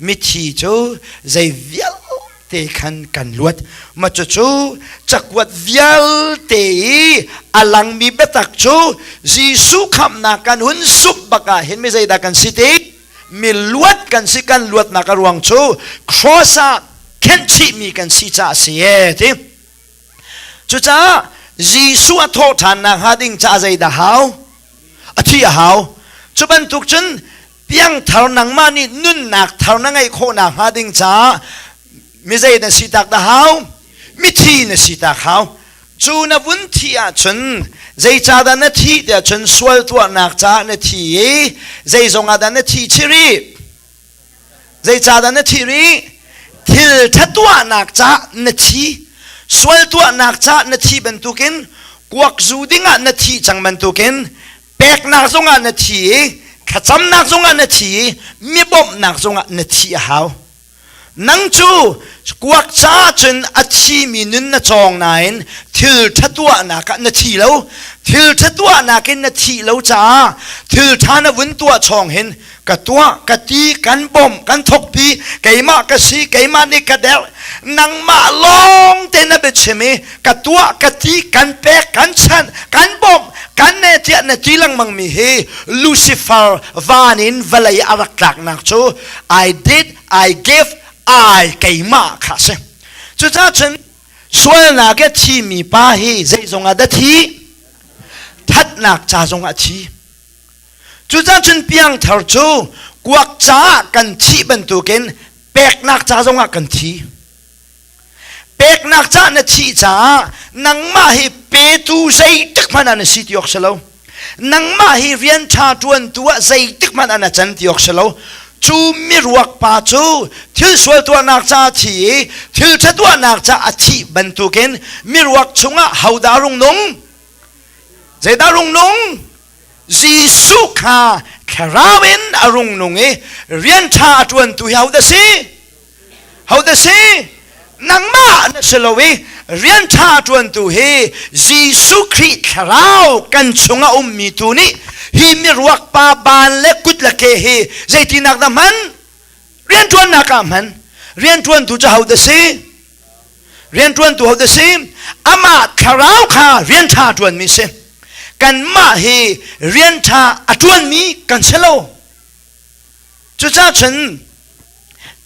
Mithi cu zei vialte khan kan luat. Ma cucu cakuat vialte i a langmi biatak cu Jesuh khamhnak kan hun zumh bak ah hin mi zeidah kan si ti? Mi luat kan si. Kan luatnak a ruang cu cross ah khenhchihmi kan si caah a si e ti. Cucaah Jesuh a thawhṭhannak hnga ding caah zeidah hau? A thi a hau. Cu bantuk cun piangthar nangmah nih nunnak thar na ngeih khawhnak hnga ding caah mi zei na si tak dah hau? Mithi na si tak hau. Cu na vun thi ahcun zeicahdah na thih tiah cun sual tuahnak caah na thi i zeizong ah dah na thi chih rih? Zeicahdah na thih rih? Thil ṭha tuahnak caah na thi. Sual tuahnak caah na thi bantukin kuak zu dingah na thih cang bantukin peknak zongah na thi i thlacamnak zongah na thi i mi bawmhnak zongah na thih a hau. Nang cu kuak caah cun a thimi nun na cawng nain thil ṭha tuahnak ah na thi lo. Thil ṭha tuahnak in na thih lo caah thil ṭha na vun tuah chawng hin ka tuah, ka ti, kan bawmh, kan thawkpi, keimah ka si, keimah nih ka derh, nangmah lawng te na biachim i ka tuah, ka ti, kan pek, kan chanh, kan bawmh, kan ne tiah na ti lengmang mi hi Lucifer van in vawlei a rak tlaknak cu I did, I give, I keimah kha si. Cucaah cun sualnak i thimi pa hi zeizong ah dah thi? Thatnak ca zong ah thi. Cucaah cun piangthar cu kuak caah kan thih bantukin peknak ca zong ah kan thi. Peknak ca na thih caah nangmah hi petu zeitik hmanh ah na si ti awk si lo. Nangmah hi rian ṭha ṭuantu ah zeitik hmanh ah na can ti awk si lo. Cu miruak pa cu thil sual tuahnak ca a thi i thil ṭha tuahnak ca a thih bantukin miruak chungah hodah rung nung? Zeidah rung nung? Jesuh kha thlarau in a rung nung i rian ṭha a ṭuantu hi hodah si? Hodah si? Nangmah na si lo i rian ṭha a ṭuantu hi Jesuh Khrih thlarau kan chungah ummi tu nih hi miruak pa baan le kut le ke hi zeitinak dah hman? Rianṭuannak ah hman. Rianṭuantu cu hodah si? Rianṭuantu hodah si? Amah thlarau kha rian ṭha a ṭuanmi si. Kanmah hi rian ṭha a ṭuanmi kan si lo. Cucaah cun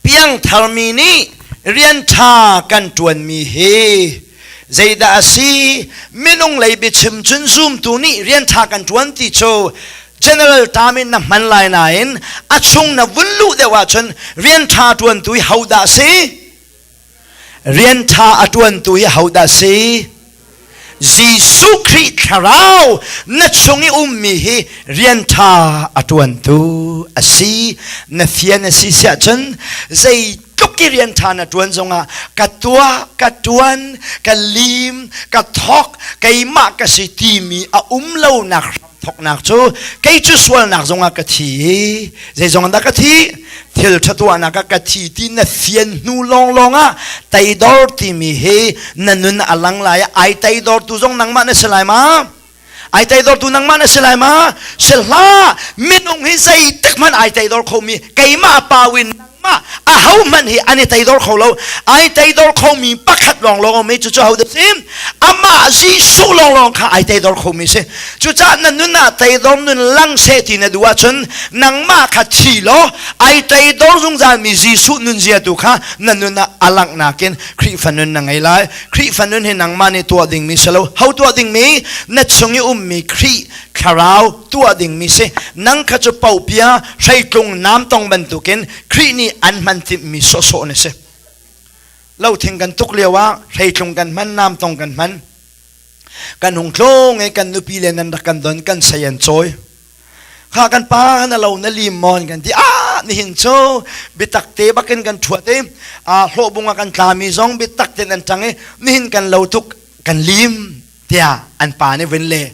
piangtharmi nih rian ṭha kan ṭuanmi hi zeidah a si? Minung lei biachim cun zumtu nih rian ṭha kan ṭuan ti cu general term in na hman lai nain a chung na vun luh deuh ahcun rian ṭha ṭuantu hi hodah a si? Rian ṭha a ṭuantu hi hodah a si? Jesuh Khrih thlarau na chung i ummi hi rian ṭha a ṭuantu a si. Na fian a si siah cun zeitluk i rian ṭha na ṭuan zongah ka tuah, ka ṭuan, ka lim, ka thawk, keimah ka si timi a um lonak thawknak cu kei cu sualnak zongah ka thi i zeizong dah ka thi? Thil ṭha tuahnak ah ka thi ti na fian hnu lawnglawng ah teidor timi hi na nun a lang lai. Ai teidortu zong nangmah na si lai ma? Ai teidortu nangmah na si lai ma? Si hlah. Minung hi zeitik hmanh ai teidor khomi keimah pawin nangmah aho hmanh hi an i teidor kho lo. Ai teidor khomi pakhat lawnglawng um i cucu ho dah si? Amah Jesuh lawnglawng kha ai teidor khomi si. Cucaah na nun ah teidor nun lang seh ti na duh ahcun nangmah kha thi law ai teidor zungzalmi Jesuh nunzia tu kha na nun ah a langhnak in Khrihfa nun na ngei lai. Khrihfa nun hi nangmah nih tuah dingmi si lo. Ho tuah dingmi? Na chung i ummi Khrih thlarau tuah dingmi si. Nang kha cu paupia hreitlung namtong bantukin Khrih nih an hman timhmi sawhsawh na si. Lo thing kan tuk lio ah hreitlung kan hman, namtong kan hman. Kan hung tlung i kan nupi le nan rak kan don, kan sei an cawi. Kha kan pa na lo na lim mawn kan ti. Ah, nihin cu biatak te bakin kan ṭhuat i ah hlawhbung ah kan tlami zong biatak tein an ṭang i nihin kan lo tuk kan lim tiah an pa nih vun le.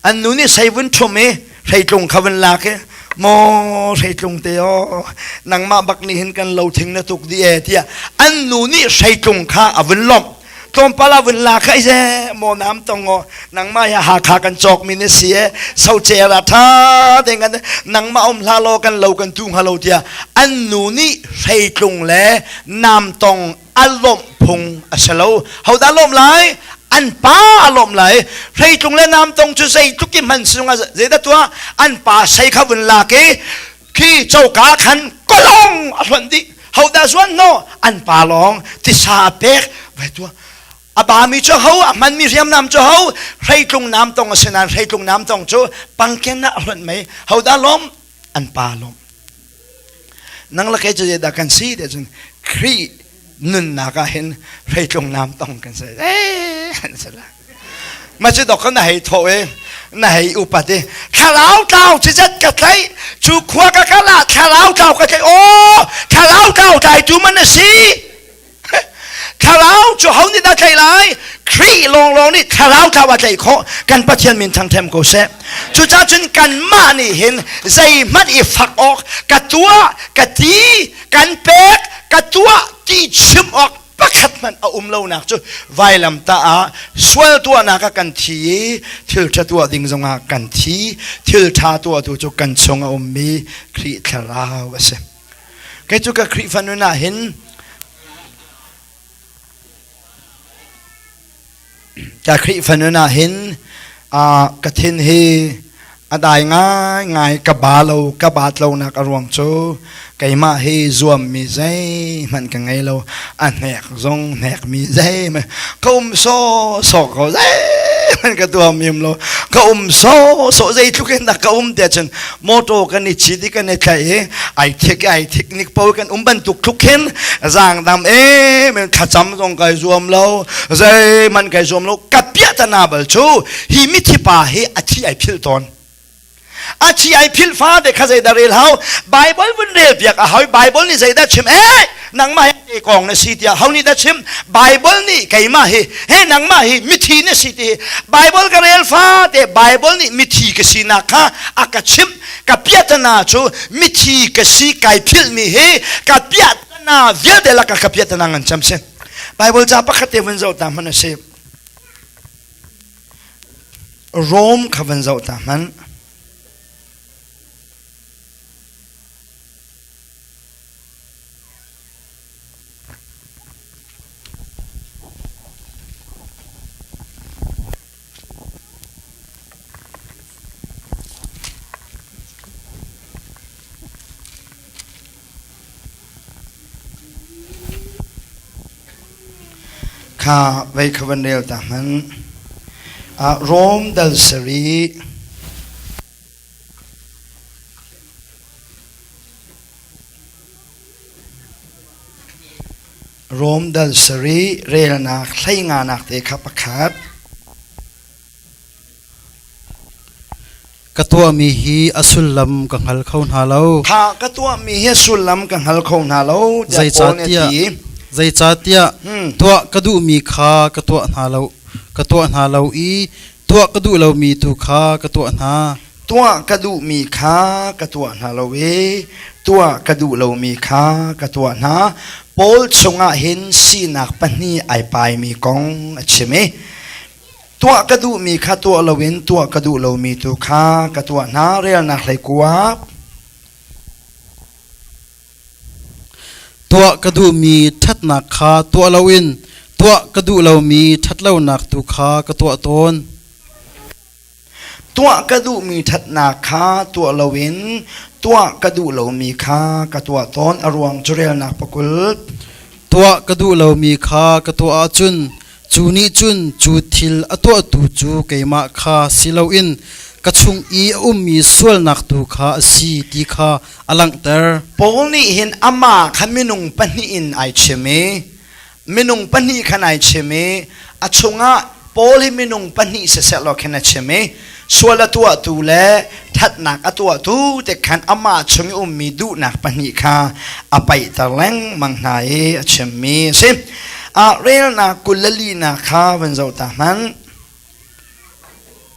An nu nih sei vun ṭhum i hreitlung kha vun lak i maw hreitlung te aw nangmah bak nih hin kan lo thing na tuk dih e tiah an nu nih hreitlung kha a vun lawmh. Tlawmpal ah vun la kha ize maw nam tong ngo nangmah hi Hakha kan cawk mi na si e socer ah tha te kan nangmah um hla law kan lo kan tu hnga lo tiah an nu nih hreitlung le nam tong a lawmh phung a si lo. Hodah lawmh lai? An pa a lawmh lai. Hreitlung le nam tong cu zeitluk i hman sung ah zeidah tuah an pa sei kha vun lak i khi coka khan kolong a hlonh dih hodah zuan no an pa lawng tisa a pek vai tua a bami cu ho a hmanmi hriamnam cu ho hreitlung nam tong a si nain hreitlung nam tong cu pangken ah a hlonh mei hodah lawm an pa lawm nang la kei cu zeidah kan si te cun Khrih nunnak ah hin hreitlung nam tong kan si eh kan si la ma cu dok na hei tho i na hei upat i thlarau tlau ci zat ka tlaih cu khua ka kal ah thlarau tlau ka tlaih aw thlarau tlau tlaitu man na si thlarau cu ho nih dah tlaih lai Khrih lawnglawng nih thlarau tlau a tlaih khawh kan Pathian min thangthem ko seh cucaah cun kanmah nih hin zeihmanh i fak awk ka tuah ka ti kan pek ka tuah ti chim awk pakhat hmanh a um lonak cu vailamtah ah sual tuahnak ah kan thi i thil ṭha tuah ding zongah kan thi thil ṭha tuahtu cu kan chung a ummi Khrih thlarau a si kei cu ka Khrihfa nun ah hin Ka Khrihfa nun ah hin ka thin hi a dai ngaingai ka ba lo ka baat lonak a ruang cu keimah hi zuammi zeihmanh ka ngei lo a hnek zong hnekmi zeihmanh ka um sawsawh ko zeihmanh ka tuahmi um lo ka um sawsawh zeitluk in dah ka um tiah cun motor kan i cit i kan i tlaih i ai thik ai thik nik po kan um bantuk tluk khin zaangdam em in thlacam zong kai zuam lo zeihmanh kai zuam lo ka piahtana bal cu hi mithi pa hi a thi ai philh tawn a thi ai philh fa te kha zeidah rel hau bible vun rel piak a hau bible nih zeidah chim eh nangmah hi te kong na si tiah ho nih dah chim bible nih keimah hi he nangmah hi mithi na si ti bible ka rel fa te bible nih mithi ka sinak kha a ka chimh ka piatana cu mithi ka si kai philh mi hi ka piatana vialte laka ka piatana ngan cam si bible ca pakhat te vun zoh ta hmanh a si Rome kha van zoh ta hmanh Kha vei kha van rel ta hmanh. Rome dal sarih Rom dal sarih relnak hleinganak te kha pakhat. Ka tuahmi hi a sullam ka hngal kho hna lo. Kha ka tuahmi hi a sullam ka hngal kho hna lo tiah Paul nih a ti. Zeicahtiah tuah ka duhmi kha ka tuah hna lo ka tuah hna lo i tuah ka duh lomi tu kha ka tuah hna. Tuah ka duhmi kha ka tuah hna lo i tuah ka duh lomi kha ka tuah hna. Paul chungah hin sinak pahnih ai paimi kong a chim i tuah ka duhmi kha tuah loin tuah ka duh lomi tu kha ka tuah hna relnak hlei kuak. Tuah ka duhmi ṭhatnak kha tuah loin tuah ka duh lomi ṭhatlonak tu kha ka tuah tawn. Tuah ka duhmi ṭhatnak kha tuah loin tuah ka duh lomi kha ka tuah tawn. A ruang cu relnak pakul. Tuah ka duh lomi kha ka tuah ahcun cu nih cun cu thil a tuahtu cu keimah kha si loin ka chung i a ummi sualnak tu kha a si ti kha a langhter. Paul nih hin amah kha minung pahnih in ai chim i minung pahnih khan ai chim i a chungah Paul hi minung pahnih siseh law khin a chim i sual a tuahtu le thatnak a tuahtu te khan amah chung i ummi duhnak pahnih kha a paihter lengmang hna i a chimmi a si. Ah relnak 20 le linak kha van zoh ta hmanh.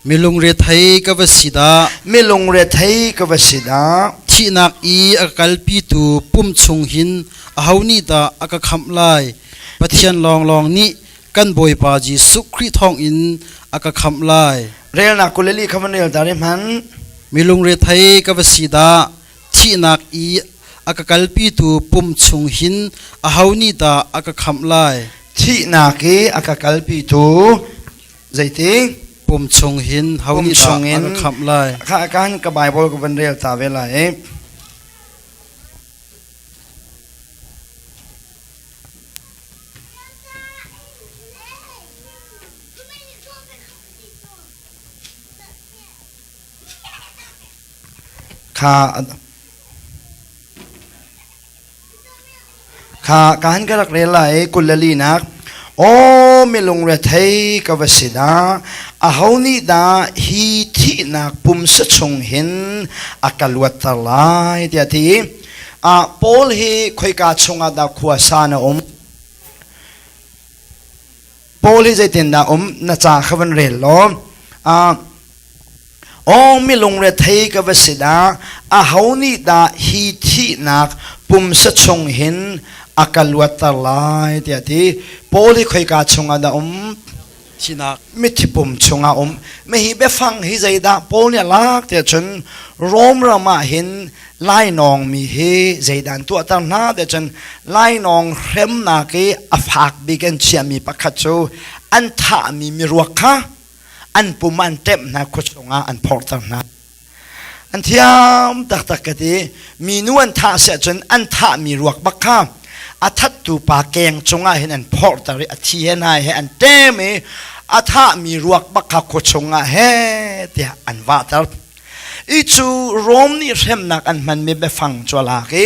Mi lungrethei ka va si dah. Mi lungrethei ka va si dah. Thihnak i a ka kalpitu pum chung hin aho nih dah a ka khamh lai? Pathian lawnglawng nih kan Bawipa Jesuh Khrih thawngin a ka khamh lai. Relnak kuleli kha van rel ta re hmanh. Mi lungrethei ka va si dah, thihnak i a ka kalpitu pum chung hin aho nih dah a ka khamh lai? Thihnak i a ka kalpitu zeiti? Pum chung hin ho nih dah a ka khamh lai? Kha kan ka Bible ka van rel ta ve lai. Kha kha kan ka rak rel lai 22 nak aw milung rethei ka va si dah aho nih dah hi thihnak pumsa chung hin a ka luatter lai tiah ti ah Paul hi khoika chungah dah khua sa na um Paul hi zeitindah um na ca kha van rel law aw mi lungrethei ka va si dah aho nih dah hi thihnak pumsa chung hin a ka luatter lai tiah ti Paul hi khoika chungah dah um Thihnak. Mithi pum chungah um mi hi biafang hi zeidah Paul nih a lak tiah cun Rom ram ah hin lainawng mi hi zeidah an tuahter hna tiah cun lainawng hremnak i a fak bik an chiahmi pakhat cu an thahmi miruak kha an pum an ṭemh hna khua chungah an phorhter hna. An thiam taktak ka ti. Minu an thah si ahcun an thahmi ruak bak kha a thattu pa keng cungah hin an phorhter i a thi he hna he an ṭem i a thahmi ruak bak kha khua chungah he tiah an vahter. I cu Rom nih hremnak an hmanmi biafang cu a lak i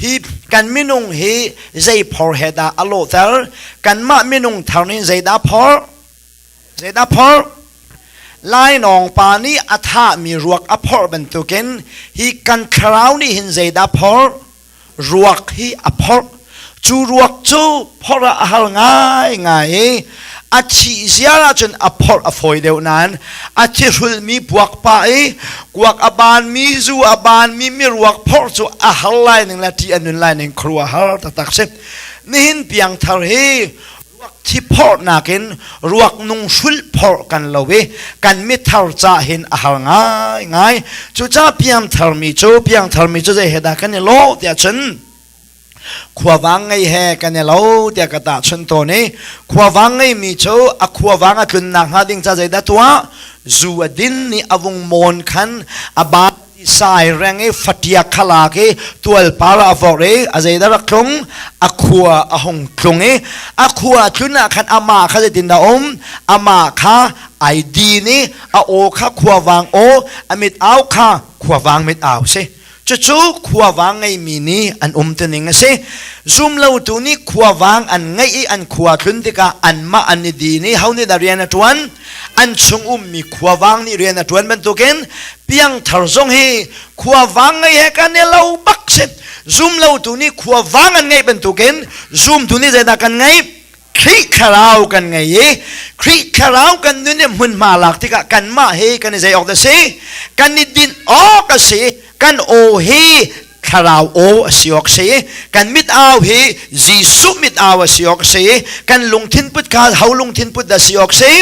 hi kan minung hi zei phor he dah a lawhter kanmah minung thar nih zeidah phor zeidah phor lainawng pa nih a thahmi ruak a phorh bantukin hi kan thlarau nih hin zeidah phor ruak hi a phorh cu ruak cu phorh ah a har ngaingai i a thih ziar ahcun a phorh a fawi deuh nain a thihrulmi puak pah i kuak a baanmi zu a baanmi miruak phorh cu a har lai ning le ṭih a nun lai ning khuaruah har taktak si nihin piangthar hi Ruak thi phorhnak in ruak nung hrulh phorh kan lo i kan mithar ca hin a har ngaingai. Cucaah piangtharmi cu piangtharmi cu zei he dah kan i lawh tiah cun khuavang ngei he kan i lo tiah ka tahchunh tawn i khuavang ngeimi cu a khuavang a tlunnak hnga ding ca zeidah tuah zu a din i a vung mawn khan a ba sai reng i fatia khalak i tualpar a vorh i a zeidah rak tlung a khua a hung tlung i a khua tlun ah khan amah kha zeitin dah um amah kha ai din i a aw kha khuavang aw a mit au kha khuavang mit au si cucu khuavang ngeimi nih an um tining a si zumlotu nih khuavang an ngeih i an khua tlun tikah anmah an i din i ho nih dah rian a ṭuan an chung ummi khuavang nih rian a ṭuan bantukin piangthar zong hi khuavang ngei he kan i lo bak si zumlotu nih khuavang an ngeih bantukin zumtu nih zeidah kan ngeih Khrih thlarau kan ngei i Khrih thlarau kan nun i hmunhma lak tikah kanmah hi kan i zei awk a si kan i dinh awk a si kan aw hi thlarau aw a si awk si kan mit au hi Jesuh mit au a si awk si kan lungthin put kha ho lungthin put a si awk si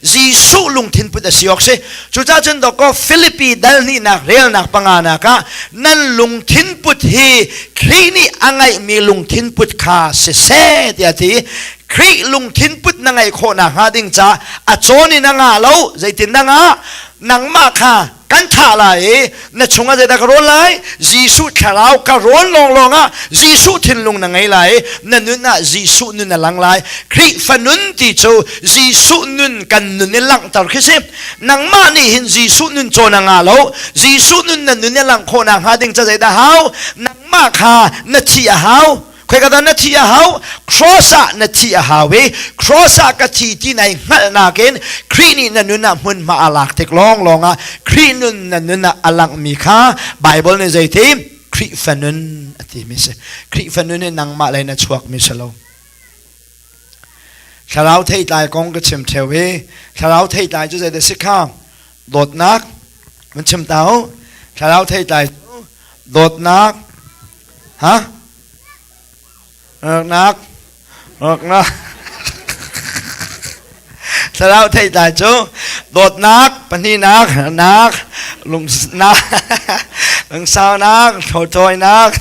Jesuh lungthin put a si awk si cucaah cun dawkaw Filipi dal hnihnak relnak panganak ah nan lungthin put hi Khrih nih a ngeihmi lungthin put kha siseh tiah ti Khrih lungthin put na ngeih khawh nakhnga ding ca a cawn in a ngah lo zeitin na ngah nangmah kha kan thah lai i na chungah zeidah ka rawn lai Jesuh thlarau ka rawn lawnglawng ah Jesuh thinlung na ngei lai i na nun ah Jesuh nun a lang lai Khrihfa nun ti cu Jesuh nun kan nun i langhter khi si nangmah nih hin Jesuh nun cawn a ngah lo Jesuh nun na nun i langh khawh nakhnga ding ca zeidah hau nangmah kha na thih a hau Khoika dah na thih a hau? Cross ah na thih a hau i cross ah ka thi ti nai hngalhnak in Khrih nih na nun ah hmunhma a lak tik lawnglawng ah Khrih nun na nun ah a langhmi kha Bible nih zeiti Khrihfa nun a timi si. Khrihfa nun hi nangmah lei na chuakmi si lo. Thlarau theitlai kong ka chim theo i thlarau theitlai cu zeidah si kha? Dawtnak mun chim ta u. Thlarau theitlai cu dawtnak ha? Raknak, raknak. Thlarau theitlai cu dawtnak, pahnihnak, nak, lungsnak, lungsaunak, hlawtawinak,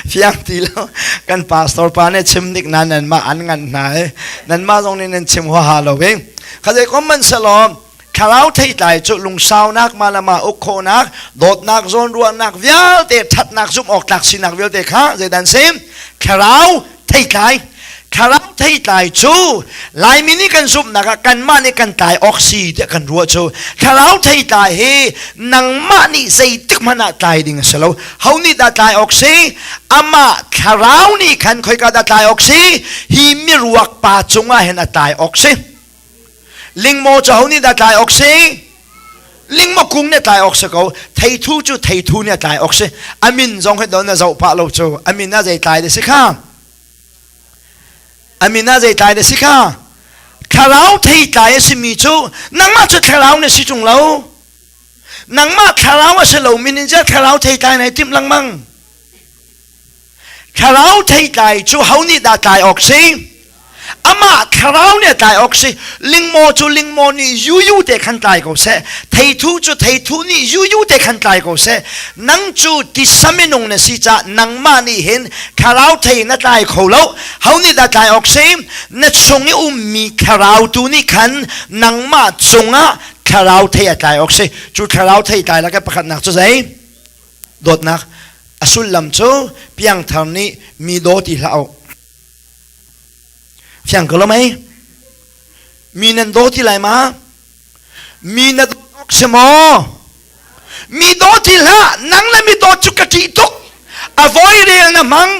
fiang ti lo. Kan pastor pa nih chim dik na nanmah an ngan hna i nanmah zong nih nan chim huaha lo i. Khazei kom man selaw thlarau theitlai cu lungsaunak, malama uk khawhnak, dawtnak, zawnruahnak vialte, ṭhatnak, zumh awk tlak sinak vialte kha zeidan sim? Thlarau theitlai thlarau theitlai cu Laimi nih kan zumhnak ah kanmah nih kan tlai awk si tiah kan ruah cu thlarau theitlai hi nangmah nih zeitik hmanh ah tlai ding a si lo. Ho nih dah tlai awk si? Amah thlarau nih khan khoika dah tlai awk si? Hi miruak pa cungah hin a tlai awk si. Lingmaw cu ho nih dah tlai awk si? Lingmaw kung nih tlai awk si ko. Theithu cu theithu nih a tlai awk si. A min zong hi don na zoh pah lo cu. A min ah zei tlai da si kha? A min ah zei tlai da si kha? Thlarau theitlai a simi cu nangmah cu thlarau na si ṭung lo. Nangmah thlarau a si lo min in thlarau theitlai nai timh lengmang. Thlarau theitlai cu ho nih dah tlai awk si? Amah thlarau nih a tlai awk si. Lingmaw cu lingmaw nih yuyu te khan tlai ko seh. Theithu cu theithu nih yuyu te khan tlai ko seh. Nang cu tisa minung na si caah nangmah nih hin thlarau thei na tlai kho lo. Ho nih dah tlai awk si? Na chung i ummi thlarau tu nih khan nangmah cungah thlarau thei a tlai awk si. Cu thlarau thei tlai lakah pakhatnak cu zei? Dawtnak a sullam cu piangthar nih mi daw ti hlah u. Fiang ko lo mei? Mi nan daw ti lai ma? Mi na dawt awk si maw? Mi daw ti hlah, nang le mi dawt cu ka ṭih tuk. A voi rel na hmang,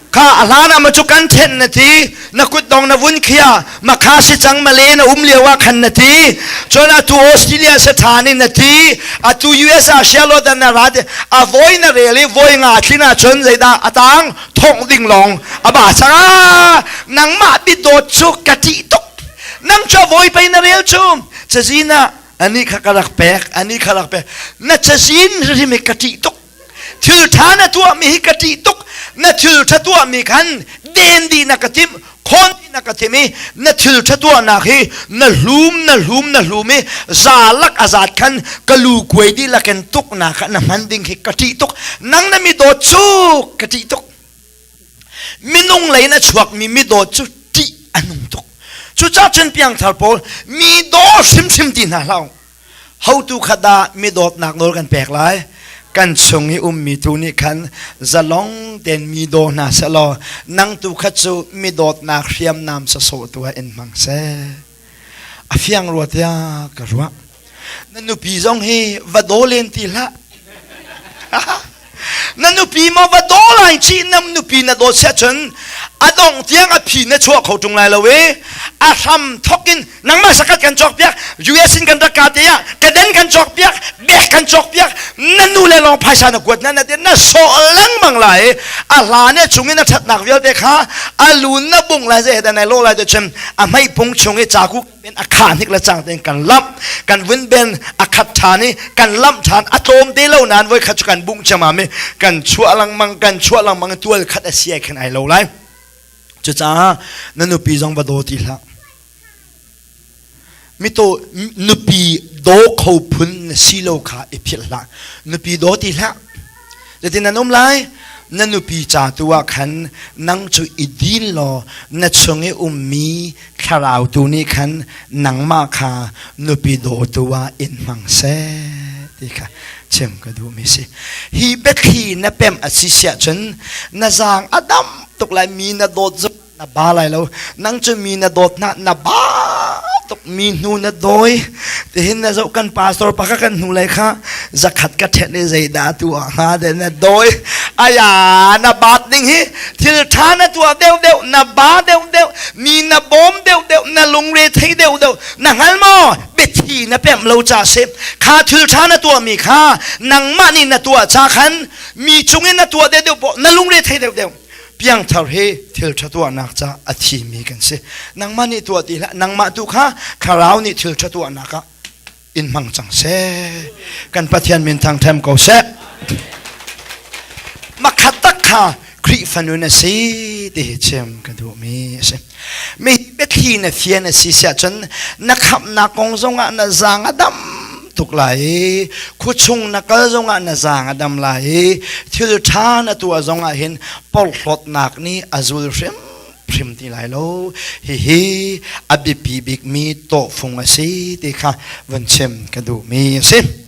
kha a hlan ah ma cu kan then na ti na kutdong na vun khia ma kha si cang male na um lio ah khan na ti cun atu Australia se than in na ti atu US ah Charlotte na ra a voi na rel i voi nga thlin ah cun zeidah atang thong ding long a ba chang nangmah bidawt cu ka ṭih tuk nang cu voi pei na rel cu cazin ah ani kha ka rak pek ani kha rak pek na cazin hrim ka ṭih tuk Thil ṭha na tuahmi hi ka ṭih tuk. Na thil ṭha tuahmi khan den dih na ka timh, khawn dih na ka timh i na thil ṭha tuahnak hi na hlum, na hlum, na hlum i za lak a zat khan ka lu kuai dihlak in tuknak ah na hman ding hi ka ṭih tuk. Nang na mi dawt cu ka ṭih tuk. Minung lei in a chuakmi mi dawt cu ṭih a nung tuk. Cucaah cun piangthar pawl mi daw hrimhrim ti hna hlah u. Hotu kha dah mi dawtnak nawl kan pek lai? Kan chung i ummi tu nih khan zalong tein mi daw hna sehlaw nang tu kha cu mi dawtnak hriamnam sawsawh tu ah in hmang seh. A fiang rua tiah ka ruah. Na nupi zong hi va daw len ti hlah. Na nupi maw va daw lai cih na nupi na dawt siah cun a dongh tiang a phi na chuah kho ṭung lai lo i a hram thok in nangmah sakat kan cawk piak US in kan rak ka te ah kaden kan cawk piak bek kan cawk piak na nu le lawng phaisa na kuat na na na sawh lengmang lai a hla ne chung in a ṭhatnak vialte kha a lun na bung lai zei he nai lo lai te cun a hmei pung chung i caku ben a khah hnik le cang tein kan lamh kan vun ben a khat ṭhan i kan lamh ṭhan a tlawm te lo nain voi khat cu kan bungh ciammam i kan chuah lengmang kan chuah lengmang i tual khat a si ai khan ai lo lai. Cucaah na nupi zong va daw ti hlah. Mito nupi daw kho phun na si lo kha i philh hlah. Nupi daw ti hlah. Zeitin nan um lai? Na nupi ca tu ah khan nang cu i din law na chung i ummi thlarau tu nih khan nangmah kha nupi dawtu ah in hmang seh ti kha chim ka duhmi si. Hi biathli na pemh a si siah cun na zaang a dam tuk lai mi na dawt zong na ba lai lo. Nang cu mi na dawt na na ba tuk mi hnu na dawi tihin na zoh kan pastor pa kha kan hnu lei kha zakhat ka ṭhen i zeidah tu ah hnga de na dawi aya na baat ding hi thil ṭha na tuah deuh deuh na ba deuh deuh mi na bawm deuh deuh na lungre thei deuh deuh na hngal maw biathi na pemh lo ca si kha thil ṭha na tuah mi kha nangmah nih na tuah ca khan mi cungin na tuah deuh deuh poh na lungre thei deuh deuh Piangthar hi thil ṭha tuahnak ca a thimi kan si. Nangmah nih tuah ti hlah, nangmah tu kha thlarau nih thil ṭha tuahnak ah in hmang cang seh. Kan Pathian min thangṭhem ko seh. Makhat tak kha. Khrihfa nun a si ti hi chim ka duhmi a si. Mi biathli na fian a si siah cun na khamhnak kong zongah na zaang a dam tuk lai i khuachung na kal zongah na zaang a dam lai i thil ṭha na tuah zongah hin porhlawtnak nih a zul hrim hrim ti lai lo. Hihi a biapi bikmi tawhfung a si ti kha vun chim ka duhmi a si.